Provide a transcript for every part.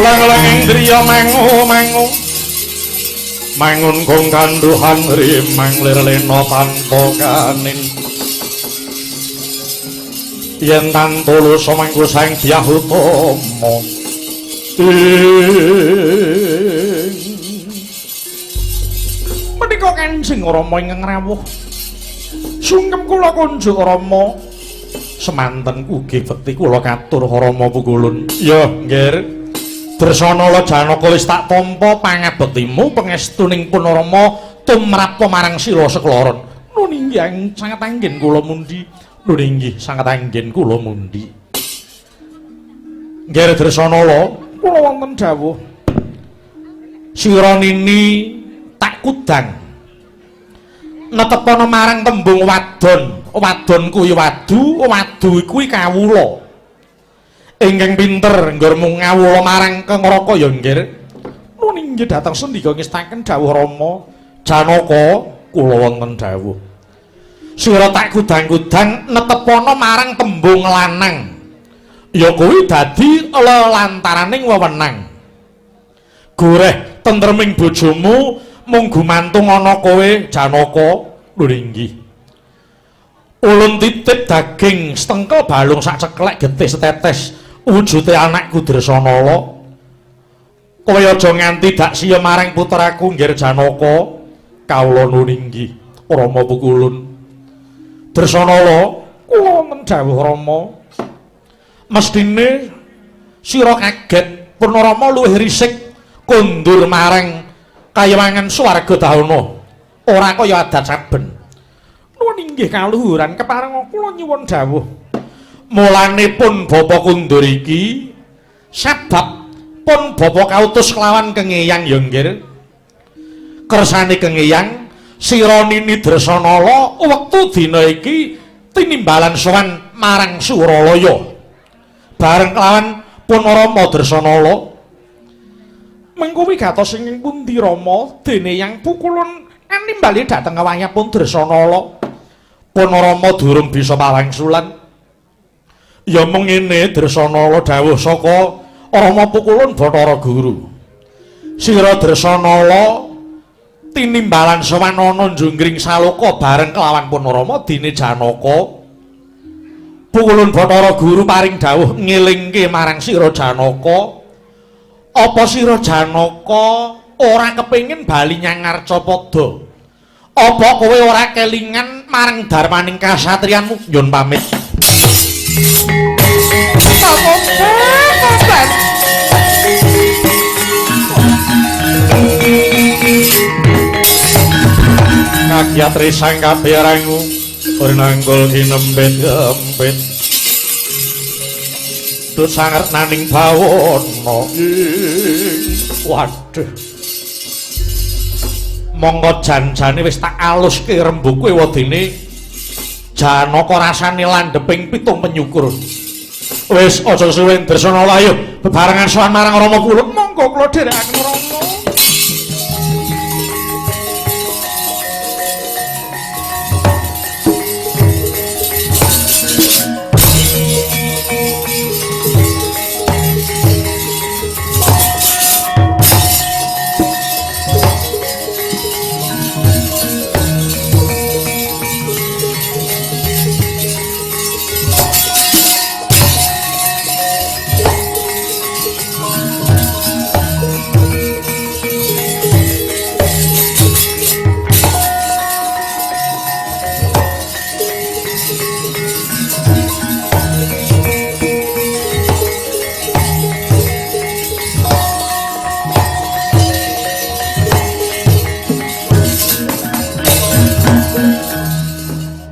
Ulang-ulang ing driya mangu-mangu. Mangun kong kanduhan rimang lir lena tanpa kanin. Yen tan tulus mangku sang Dyah Utama. Menika Kanjeng Rama ingkang rawuh. Sungkem kula kunjuk Rama. Semanten ugi bekti kula katur Rama Pukulun. Ya, nggih. Dresanala Janaka wis tak tampa pangabektimu pangestuning pun Rama tumrap marang sila sekloron. Nun inggih sanget anggen kula mundi. Nun inggih sanget anggen kula mundi. Nggih Dresanala, kula wonten dawuh. Sira nini tak kudang. Netepana marang tembung wadon. Wadon kuwi wadu, wadu kuwi kawula. Ingkang pinter nggermu ngawula marang Kang Raka ya nggih. Nun inggih dhateng sendika ngestaken dawuh Rama. Janaka kula wonten dawuh. Sira tak kudang-kudang netepana marang tembung lanang. Ya kuwi dadi lelantaraning wewenang. Goreh tentreming bojomu mung gumantung ana kowe Janaka. Nun inggih. Ulun titip daging setengkel balung sak ceklek getih setetes wujute anakku Dresanala. Kowe aja nganti dak siya marang putraku nggih Janaka. Kawula nun inggih Rama Pukulun. Dresanala kula wonten dawuh Rama. Mesthine sira kaget Purnarama luwih risik kondur marang kayewangan swarga dahana. Ora kaya adat saben. Nuwun inggih kaluhuran kepareng kula nyuwun dawuh. Mulane pun bapa kundur iki sebab pun bapa kautus kelawan kengeyang ya nggih. Kersane kengeyang sira nini Dresanala wektu dina iki tinimbalan sowan marang Suralaya. Bareng kelawan pun Rama Dresanala. Mengko wigatos ing pundi Rama dene yang Pukulun animbali dhateng wayahipun Dresanala. Punarama durung bisa pawangsulan. Ya mung ngene Dresanala dawuh saka Rama Pukulun Bathara Guru. Sira Dresanala tinimbalan sowan ana Junggring Saloka bareng kelawan Punarama dene Janaka. Pukulun Bathara Guru paring dawuh ngelingke marang sira Janaka. Apa sira Janaka ora kepengin bali nyang Ngarcapada? Apa kowe ora kelingan marang darmaning kasatriyanmu? Nyun pamit. Kagiat risang kabiarangu urnanggul kinempit-empit. Tut sanget naning bawana. Waduh. Monggo jan-jane wis tak aluske rembug kowe wedine Janaka rasane landheping pitung penyukur. Wis aja suwe Dresanala ayo bebarengan sowan marang Rama Kulun. Monggo kula dherekaken Rama.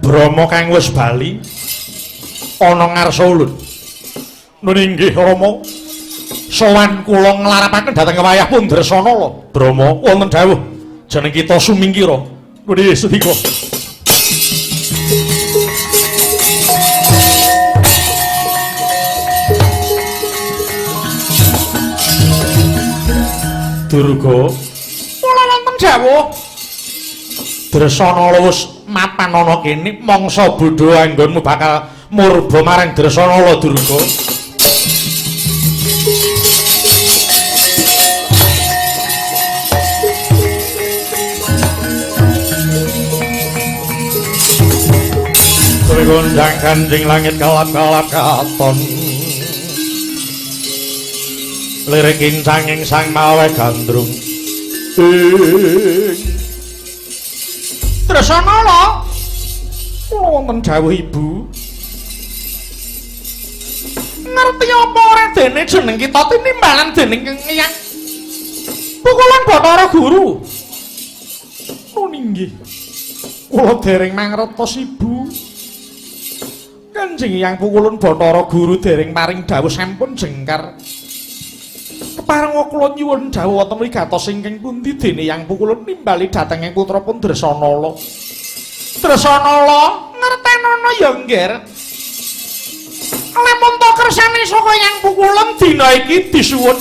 Brama kang wis bali ana ngarsa ulun. Nun inggih Rama. Sowan kula nglarapaken dhateng wayah pun Dresanala. Brama wonten dawuh jeneng kita sumingkira. Nun inggih sedika. Durga kula wonten dawuh. Dresanala wis mapan ana kene mangsa bodho anggonmu bakal murba marang Dresanala Durga. Bumi gonjang kanjing langit kalap-kalap katon. Lirik kincanging sang mawe gandrung. Dresanala, kula wonten dawuh Ibu. Ngerti apa ora dene jeneng kita tinimbalan dening Eyang Pukulan Bathara Guru. Nun inggih. Kula dereng mangertos Ibu. Kanjeng Eyang Pukulun Bathara Guru dereng paring dawuh sampun jengkar. Keparenga kula nyuwun dawuh wonten wigatos ingkang pundi dene Eyang Pukulun nimbali dhateng putra pun Dresanala. Dresanala ngertenono ya, Ngger. Lamun to kersane saka Eyang Pukulun dina iki disuwun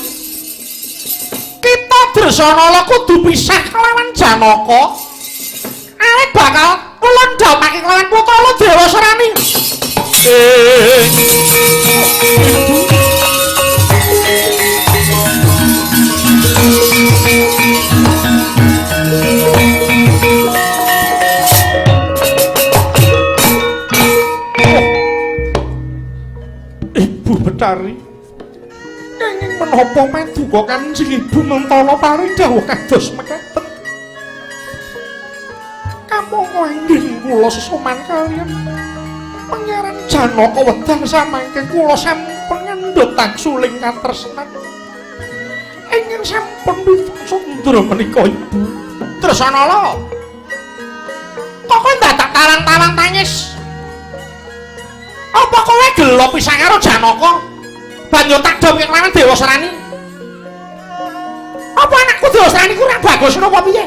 kita Dresanala kudu pisah kelawan Janaka. Awit bakal kula ndhawuhake kelawan putra Dewasrani. Ibu Betari, kenging menapa maduka Kanjeng Ibu Mentala paring dawuh kados mekaten. Kamangka enggih kula sesoman kaliyan Pangeran Janaka wedal samangke kula sampun ngandhut tangsuling katresnan. Ingkang sampun sundra menika Ibu. Dresanala, kok kowe dadak tarang-tarang tangis? Apa kowe gelo pisah karo Janaka? Banjur tak dom kelawan Dewasrani. Apa anakku Dewasrani kurang bagus napa piye?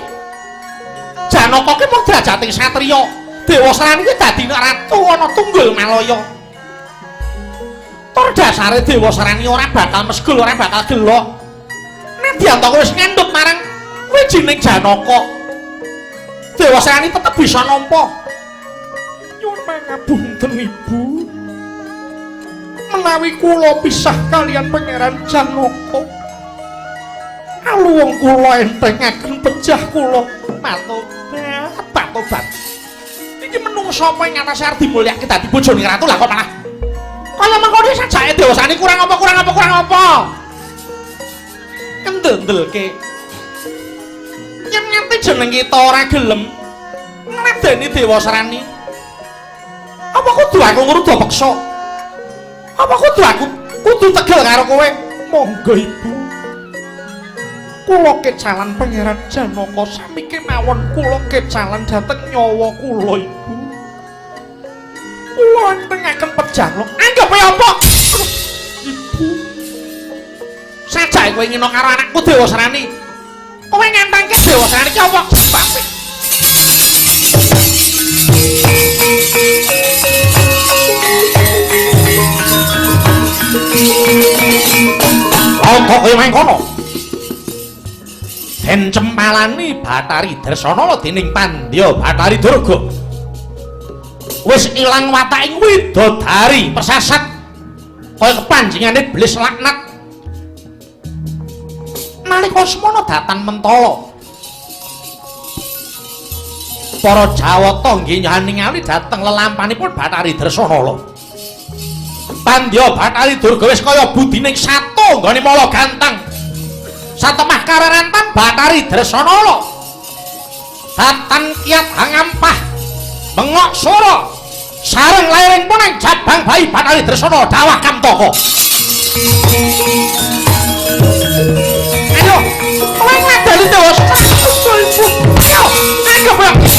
Janaka ki mung derajate satriya. Dewasrani ki dadi ratu ana Tunggul Malaya. Tur dasare Dewasrani ora bakal mesgul, ora bakal gelo. Nadyan to wis ngandhut marang wijining Janaka, Dewasrani tetep bisa nampa. Nyuwun pangapunten Ibu. Menawi kula pisah kalian Pangeran Janaka, aluwung kula entengaken pejah kula. Matobat, matobat. Iki menungsa apa ing atase arep dimulyake dadi bojone ratu lah kok malah kaya mengkono sajake Dewasrani kurang apa kurang apa kurang apa. Kendel-ndelke. Yen nganti jeneng kita ora gelem ngladeni Dewasrani, apa kudu aku ngruda peksa? Apa kudu aku kudu tegel karo kowe? Monggo Ibu. Kula kecalan Pangeran Janaka sami kemawon kula kecalan dhateng nyawa kula Ibu. Kula entengaken pejah kula. Anggepe apa? Ibu. Sajake kowe ngino karo anakku Dewasrani. Kowe ngentengke Dewasrani ki apa sebabe? Kok kowe mangkono? Den cempalani Bathari Dresanala dening Pandya Bathari Durga. Wis ilang wataking widodari persasat kaya kepanjingane iblis laknat. Nalika semono datan mentala, para Jawata nggih ningali dhateng lelampanipun Bathari Dresanala. Pandya Bathari Durga wis kaya budining sato nggone mala gantang. Satemah kararantan Bathari Dresanala datan kiat hangampah bengok sora sareng lairing punang jabang bayi Bathari Dresanala dawah Kamtaka. Ayo kowe ngladeni Dewasrani. Ayo anggep ya.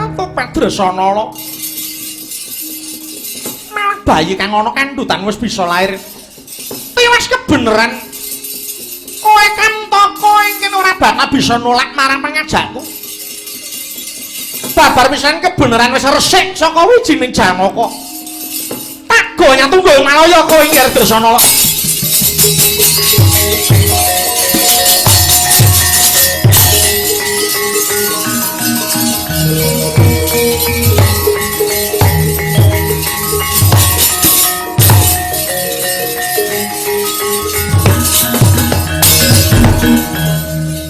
Atopet Dresanala. Malah bayi kang ana kandhutan wis bisa lair. Tiwas kebeneran kowe Kamtaka ingkang ora bakal bisa nolak marang pangajakku. Babar pisan kebeneran wis resik saka wijining Janaka. Tak goyang Tunggul Malaya kowe Ngger Dresanala.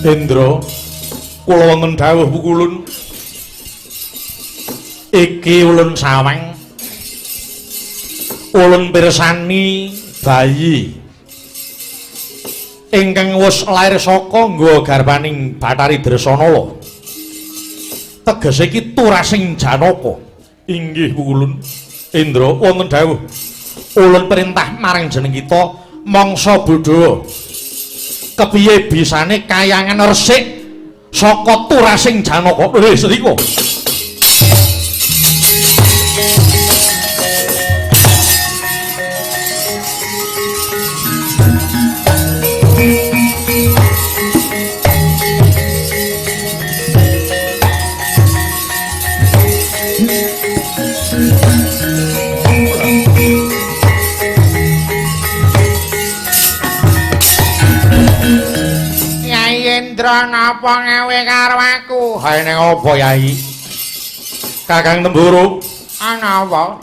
Indra, kula wonten dawuh pukulun. Iki ulun sawang. Ulun pirsani bayi ingkang wis lair saka nggo garwaning Bathari Dresanala. Tegese iki turasing Janaka. Inggih pukulun. Indra, wonten dawuh. Ulun perintah marang jeneng kita mangsa bodho. Kepiye bisane kayangan resik saka turasing Janaka? Lho, srika. Indra napa ngawe karo aku? Hae ning apa, Yai? Kakang Temburu, ana apa?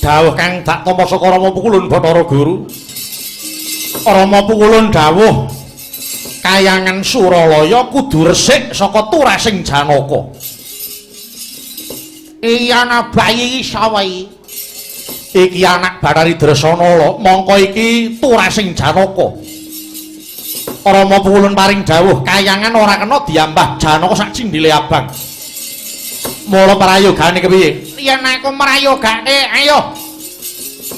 Dawuh kang dak tampa saka Rama Pukulun Bathara Guru. Rama Pukulun dawuh kayangan Suralaya kudu resik saka turasing Janaka. Iya ana bayi iki sapa iki? Iki anak Bathari Dresanala, mongko iki turasing Janaka. Rama Pukulun paring dawuh kayangan ora kena diambah Janaka sak cindile abang. Mula prayogane kepiye? Yen aku mrayogane, ayo.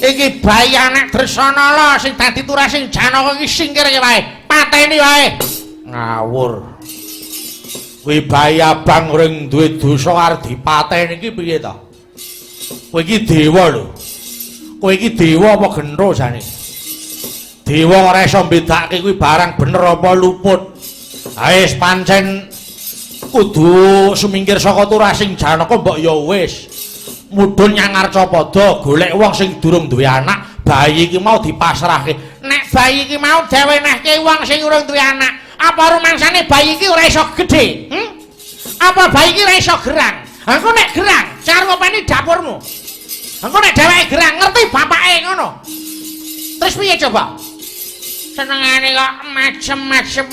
Iki bayi anak Dresanala sing dadi turasing Janaka iki singkirke wae. Pateni wae. Ngawur. Kuwi bayi abang ring duwe dosa arep dipateni iki piye ta? Kowe iki dewa lho. Kowe iki dewa apa gentho jane? Dewa ora iso mbedakake kuwi barang bener apa luput. Ha wis pancen kudu sumingkir saka turasing Janaka mbok ya wis. Mudhun nyang Arcapada golek wong sing durung duwe anak, bayi iki mau dipasrahke. Nek bayi iki mau diwenehke wong sing urung duwe anak, apa rumangsane bayi iki ora iso gedhe? Apa bayi iki ora iso gerang? Engko nek gerang, cara ngopeni dapurmu. Engko nek dheweke gerang ngerti bapake ngono. Terus piye coba? Senengane kok macem-macem.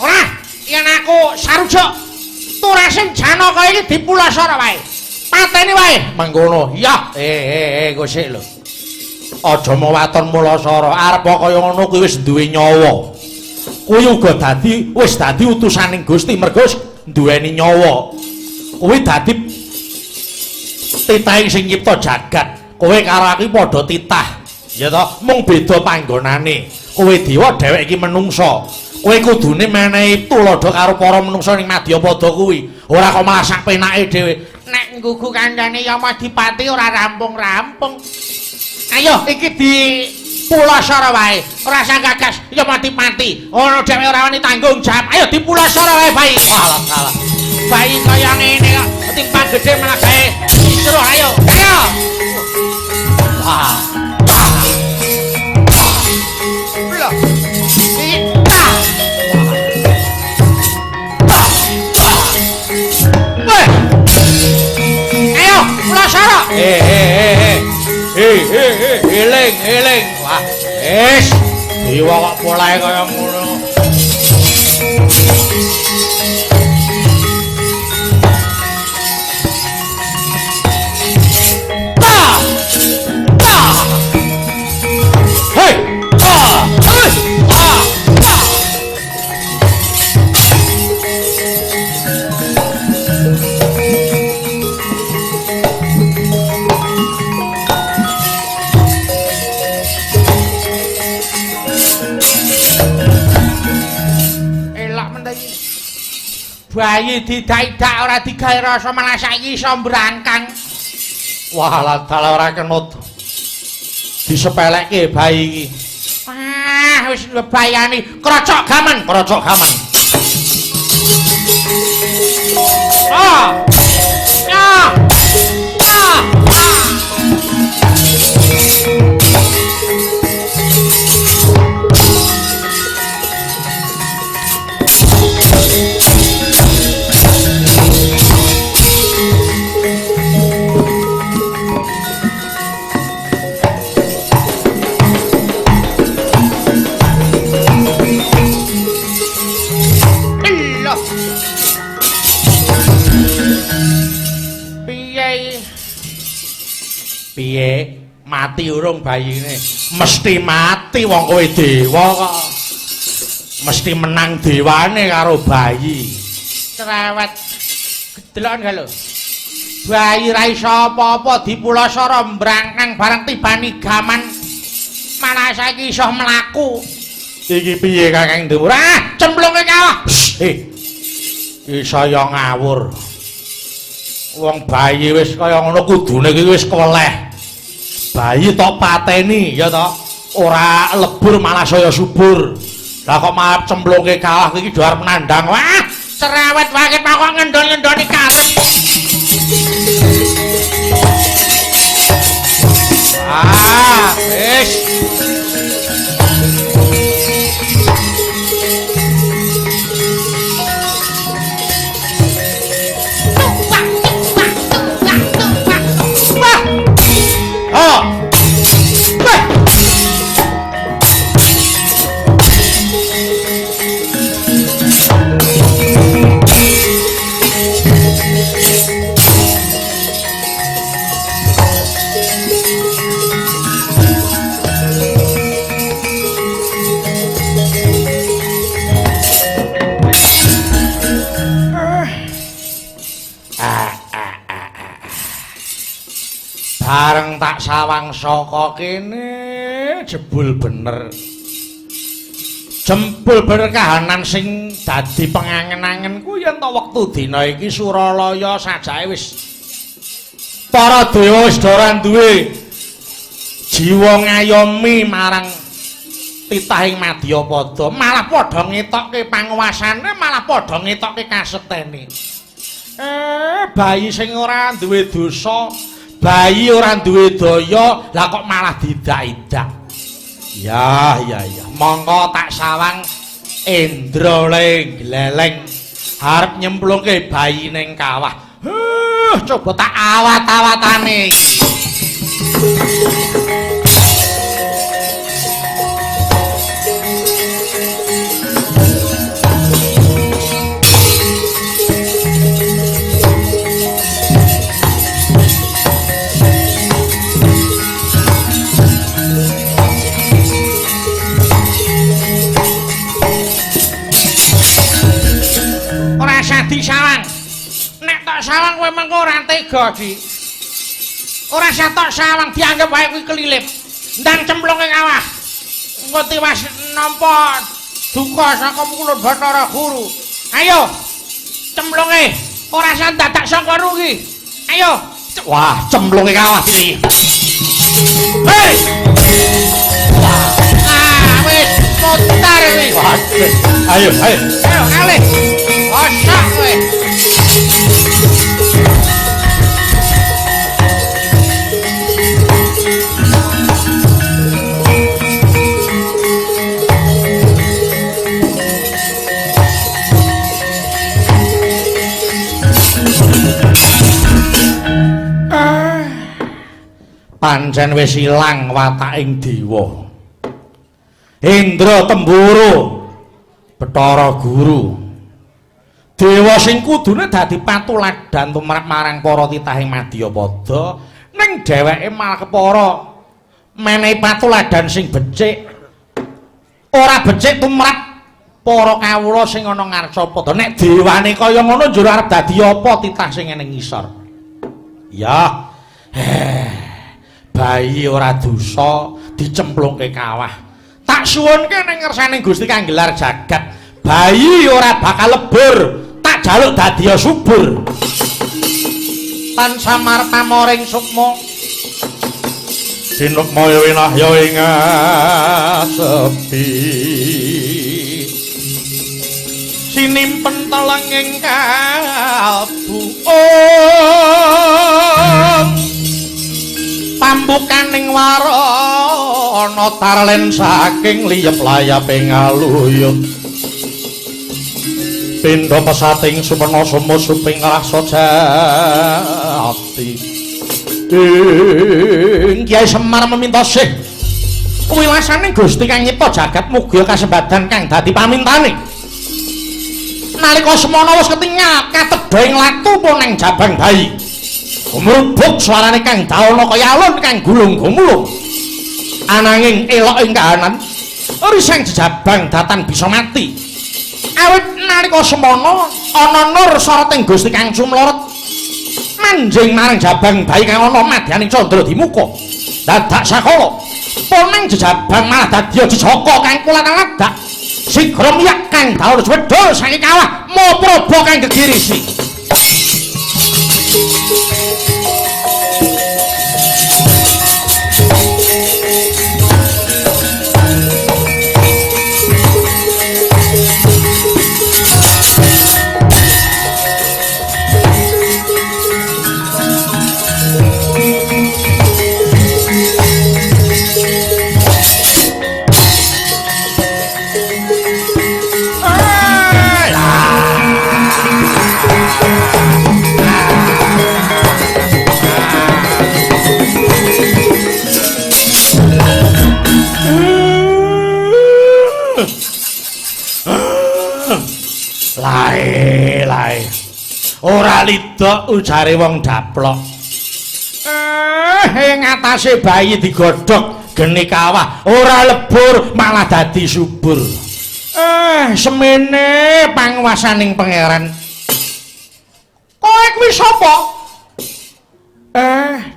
Ora, yen aku sarujuk turasing Janaka iki dipulasara wae. Pateni wae. Mangkono. Ya, kok sik lho. Aja mawaton mulasara, arep kaya ngono kuwi wis duwe nyawa. Kuwi uga dadi wis dadi utusaning Gusti mergo wis duweni nyawa. Kuwi dadi titahing sing nyipta jagat. Kowe karo aku padha titah. Ya toh, mung beda panggonane. Kowe dewa, dhewek iki menungsa. Kowe kudune menehi tuladha karo para menungsa ning madyapada kuwi. Ora kok malah sak penake dhewe. Nek nggugu kancane Yamadipati ora rampung-rampung. Ayo iki di pulasara wae. Ora usah gagas Yamadipati. Ora dhewe ora wani tanggung jawab. Ayo dipulasara wae bayi. Alah salah. Bayi kaya ngene kok timpang gedhe malah gawe kisruh. Ayo. Ayo. Wah. Eling, eling. Wah, wis. Dewa kok polahe kaya ngono. Ta! Ta! Hei! Ta! Hei! Ta! Ta! Bayi didak-idak ora digawe rasa malah saiki iso mbrangkang. Wah, dalah ora kena disepelekke bayi iki. Wah, wis mbebayani krocok gaman, krocok gaman. Ah. Ah. Ah. Ah. Piye? Mati urung bayine? Mesti mati wong kowe dewa kok. Mesti menang dewane karo bayi. Cerewet. Gedeloken ga lho. Bayi ra iso apa-apa dipulasara mbrangkang bareng tibani gaman. Malah saiki iso mlaku. Iki piye Kakang Ndemur? Ah, cemplunge kawah. Iki saya ngawur. Wong bayi wis kaya ngono kudune iki wis keleh. Bayi tok pateni ya toh. Ora lebur malah saya subur. Lah kok malah cemplungke kawah iki do arep nandang. Wah, cerewet wae kok ngendon-ngendoni karep. Ah, wis. Bareng tak sawang saka kene jebul bener. Jebul bener kahanan sing dadi pengangen-angenku yen to wektu dina iki Suralaya sajake wis para dewa wis ora duwe jiwa ngayomi marang titahing madyapada, malah padha ngetokke panguwasane, malah padha ngetokke kasetene. Bayi sing ora duwe dosa, bayi ora duwe daya, lah kok malah didak-idak. Ya, ya, ya. Monggo tak sawang Indra le gleleng arep nyemplungke bayi ning kawah. Coba tak awat-awatane iki. Disawang. Nek tok sawang kowe mengko ora tega, Di. Ora usah tok sawang, dianggep wae kuwi kelilip. Ndang cemplunge kawah. Engko tiwas nampa duka saka pukulun Bathara Guru. Ayo. Cemplunge. Ora usah dadak saka rugi. Ayo. Wah, cemplunge kawah iki. Hei. Ah, wis mutar wis. Ayo, ayo. Ayo, ngalih. Osak kowe. Pancen wis ilang wataking dewa. Indra Temburu Bathara Guru. Dewa sing kudune dadi patuladan tumrap marang para titahing madyapada, ning dheweke malah kepara menehi patuladan sing becik. Ora becik tumrap para kawula sing ana ngarcapada. Nek dewane kaya ngono njur arep dadi apa titah sing ning ngisor? Ya. Bayi ora dosa dicemplungke kawah. Tak suwunke ning ngersane Gusti kang gelar jagat. Bayi ora bakal lebur, tak jaluk dadi subur. Tan samar pamoring sukma. Sinukmaya winahya ing sepi. Sinimpen telenging kalbu. Pambukaning warana tarlen saking liyep layaping aluyut. Pindha pesating sumena sumusuping rasa jati. Ing Kyai Semar meminta sih wilasaning Gusti kang nyipta jagat mugi kasembadan kang dadi pamintane. Nalika semana wis ketingal katedha ing latu apa nang jabang bayi. Gumrubuk suarane Kang Dawana kaya alun kang gulung gumulung. Ananging elok ing kahanan risang jejabang datan bisa mati. Awit nalika semana ana nur soroting Gusti Kang Sumlorot manjing marang jabang bayi kang ana madyaning candra dimuka. Dadak sakala ponang jejabang malah dadi jejaka kang kulat-ladak. Sigra miyak Kang Dawana swedhul saking kawah mapraba kang gegirisi. Lae lae ora lidok ujare wong daplok. Ing atase bayi digodhog geni kawah ora lebur malah dadi subur. Semene panguwasaning pangeran. Kowe kuwi sapa?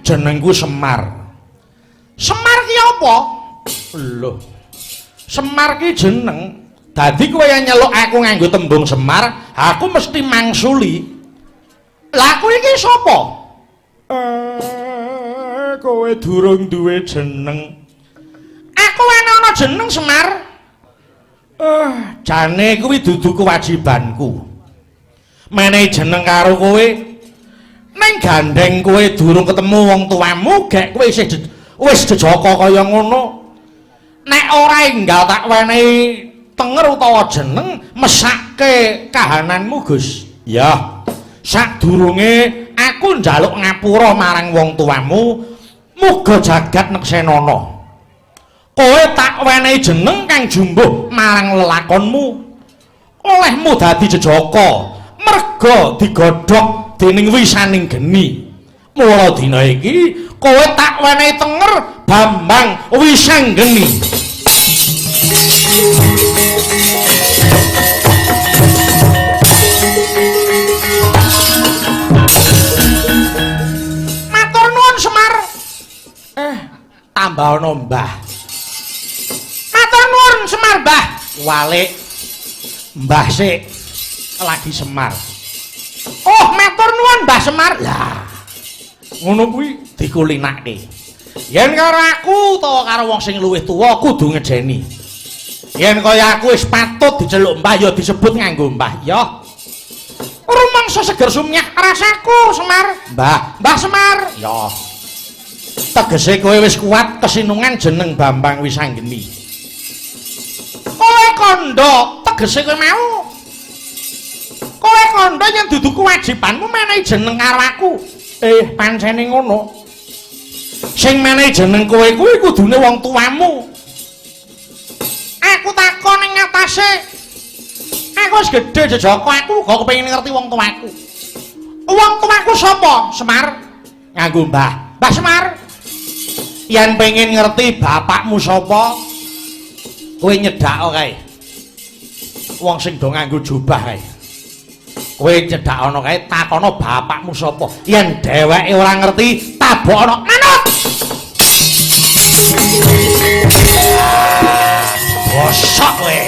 Jenengku Semar. Semar ki apa? Lho, Semar ki jeneng. Dadi kowe yen nyeluk aku nganggo tembung Semar, aku mesti mangsuli. Lah kowe iki sapa? Kowe durung duwe jeneng. Aku ana jeneng Semar. Jane kuwi dudu kewajibanku. Menehi jeneng karo kowe. Ning gandeng kowe durung ketemu wong tuamu, gek kowe isih wis jejaka kaya ngono. Nek ora enggal tak wenehi tenger utawa jeneng mesake kahananmu, Gus. Ya. Sadurunge aku njaluk ngapura marang wong tuamu, muga jagat neksenana. Kowe tak wenehi jeneng kang jumbuh marang lelakonmu. Olehmu dadi jejaka, merga digodhog dening wisaning geni. Mula dina iki kowe tak wenehi tenger Bambang Wisanggeni. Matur nuwun Semar. Tambah ana Mbah. Matur nuwun Semar, Mbah. Walik. Mbah sik lagi Semar. Oh, matur nuwun Mbah Semar. Lah, ngono kuwi dikulinake. Yen karo aku utawa karo wong sing luwih tuwa kudu ngejeni. Yen kaya aku wis patut diceluk Mbah ya disebut nganggo Mbah ya. Rumangsa seger sumyah rasaku Semar. Mbah, Mbah Semar. Ya. Tegese kowe wis kuat kesinungan jeneng Bambang Wisanggeni. Kowe kandha tegese kowe mau. Kowe kandha yen dudu kewajibanmu menehi jeneng karo aku. Pancene ngono. Sing menehi jeneng kowe kuwi kudune wong tuamu. Aku takon ning ngatasé. Aku wis gedhe jejaka, aku uga kepengin ngerti wong tuaku. Wong tuaku sapa? Semar. Nganggo Mbah. Mbah Semar. Yen pengen ngerti bapakmu sapa, kowe nyedhak kae. Wong sing do nganggo jubah kae. Kowe nyedhak ana kae takono bapakmu sapa. Yen dheweke ora ngerti, tabokono manut. Bosok kowe.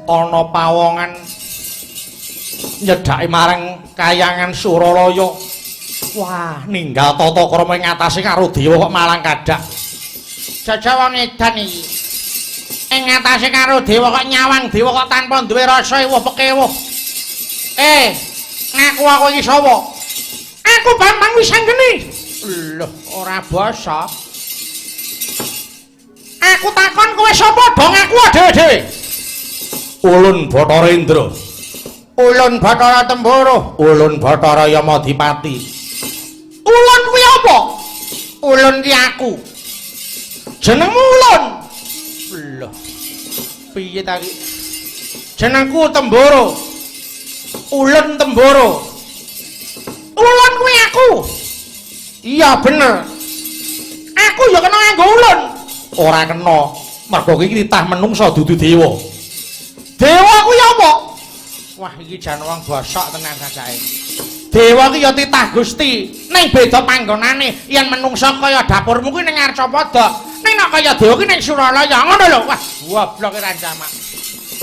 Ana pawongan nyedhaki marang kayangan Suralaya. Wah, ninggal tata krama ing atase karo dewa kok malang kadak. Jajah wong edan iki. Ing atase karo dewa kok nyawang dewa kok tanpa duwe rasa ewuh pekewuh. Ngaku aku iki sapa? Aku Bambang Wisanggeni. Loh, ora basa. Aku takon kowe sapa dong aku dhewe-dhewe. Ulun Bathara Indra. Ulun Bathara Temboro. Ulun Bathara Yamadipati. Ulun kuwi apa? Ulun ki aku. Jenengmu Ulun. Loh. Piye ta iki? Jenengku Temboro. Ulun Temboro. Ulun kuwi aku. Iya bener. Aku ya kena nganggo ulun. Ora kena. Mergo iki titah menungsa dudu dewa. Dewa kuwi apa? Wah, iki jan wong bosok tenan sajake. Dewa ki ya titah Gusti, ning beda panggonane. Yen menungsa kaya dapurmu kuwi ning Arcapada, ning nek kaya dewa ki ning Suralaya. Ngono lho. Wah, goblok ora jamak.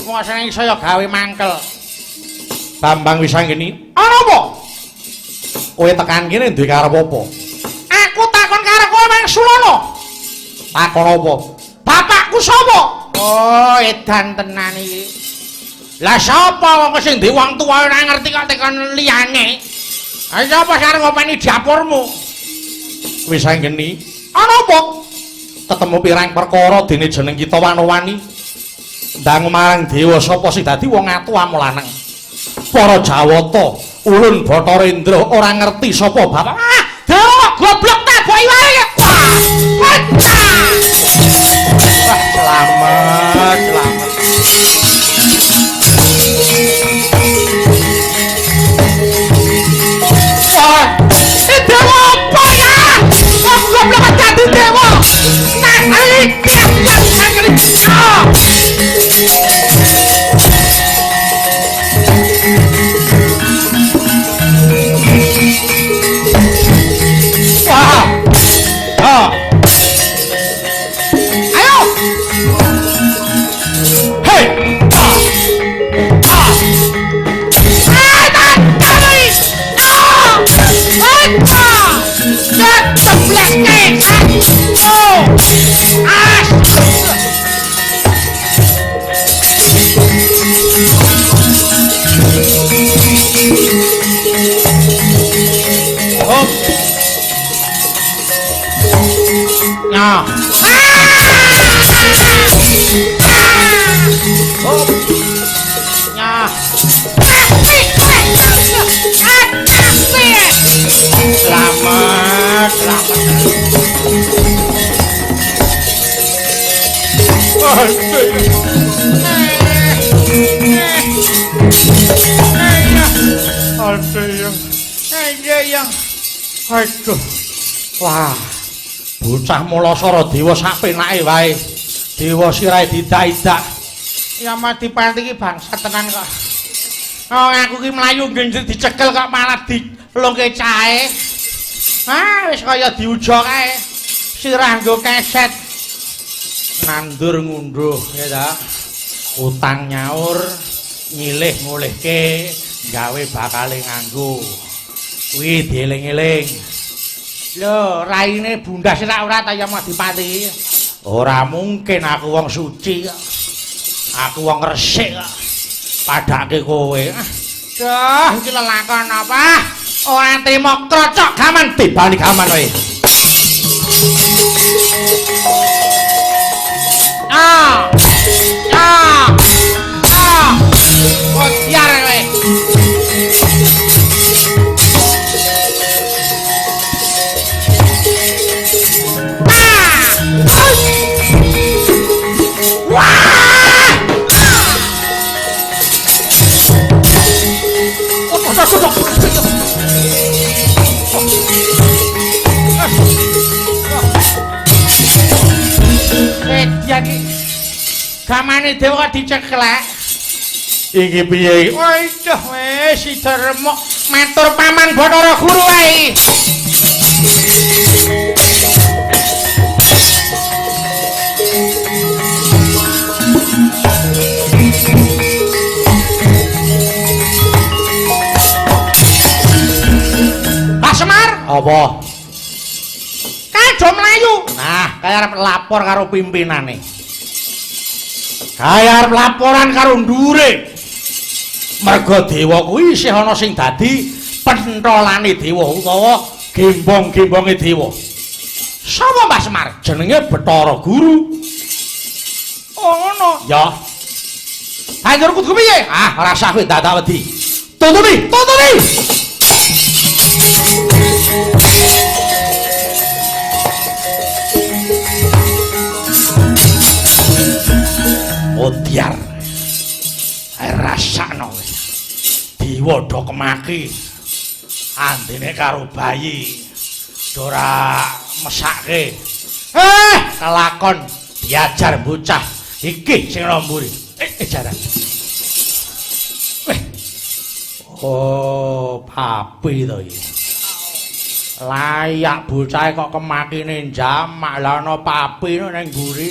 Wong sing iso ya gawe mangkel. Bambang Wisanggeni, ana apa? Kowe tekan kene duwe karep apa? Aku takon karo kowe Mang Sulana. Takon apa? Bapakku sapa? Oh, edan tenan iki. Lah sapa wong sing duwe wong tuwa ora ngerti kok tekon liyane? Ha sapa sing arep ngopeni dapurmu? Wisanggeni, ana apa? Ketemu pirang perkara dene jeneng kita Wanowani. Ndang marang dewa sapa sing dadi wong atu amu lanang. Para Jawata, Ulun Bathara Indra ora ngerti sapa bapak. Ah, dewa goblok taboki wae. Wah, wah, selamat, selamat. Wah, dewa apa ya? Wong goblok dadi dewa. Nah, iki iki. Wah. Ah. Ayo. Hei. Ah. Ah. Ah, tak. Ah. Ah. Cebleke. Oh. Ah. Oh. Nah. Oh. Nah. Selamat, selamat. Aduh. Wah. Bocah Mulasara dewa sak penake wae. Dewa sirahe didak-idak. Yamadipati iki bangsat tenan kok. Oh, aku ki mlayu ngenjer dicekel kok malah dilungke cahe. Ah, wis kaya diujo kae. Sirah nggo keset. Nandur ngunduh ya ta. Utang nyaur, nyilih ngulihke, gawe bakale nganggo. Kuwi dieling-eling. Lho, raine bunda sira ora ta Yamadipati? Ora mungkin aku wong suci kok. Aku wong resik kok. Padake kowe. Duh, iki lelakon apa? Ora trimo krocok gaman tibani gaman kowe. Ah. Ah. Ah. Bocah kowe. Gamane dewa kok diceklek. Iki piye iki? Waduh, wis sida remuk matur paman Bathara Guru wae. Pak Semar, Apa? Kae do mlayu. Nah, kaya arep lapor karo pimpinane. Kaya arep laporan karo ndure. Merga dewa kuwi isih ana sing dadi pentolane dewa utawa Gembong-gembonge dewa. Sapa Mbah Semar? Jenenge Bathara Guru. Oh ngono. Ya. Banjur kudu piye? Ah, ora usah kowe dadak wedi. Tuntuni, tuntuni. Odiar. Rasakno kowe. Dewa do kemaki. Andene karo bayi. Ora mesake. Kelakon diajar bocah iki sing mburi. Jaran. Weh. Oh, papi to iki. Layak bocah kok kemakine jamak. Lah ana papi ning mburi.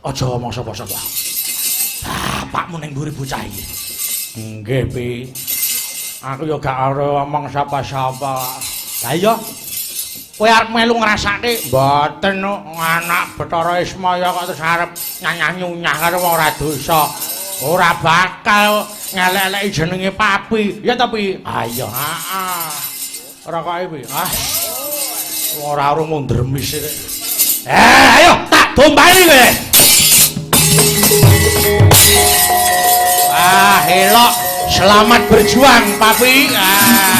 Aja ngomong sapa-sapa. Bapakmu ning mburi bocah iki. Nggih, Pi. Aku ya gak ora omong sapa-sapa. Lah iya. Kowe arep melu ngrasake? Mboten, anak Bathara Ismaya kok terus arep nyanyah-nyunyah karo wong ora dosa. Ora bakal ngelek-eleki jenenge papi. Ya ta, Pi? Ah iya, heeh. Ora kok Pi. Ah. Ora urung ndremis iki. Ayo tak dombani kowe. Ah, elok. Selamat berjuang, Papi. Ah.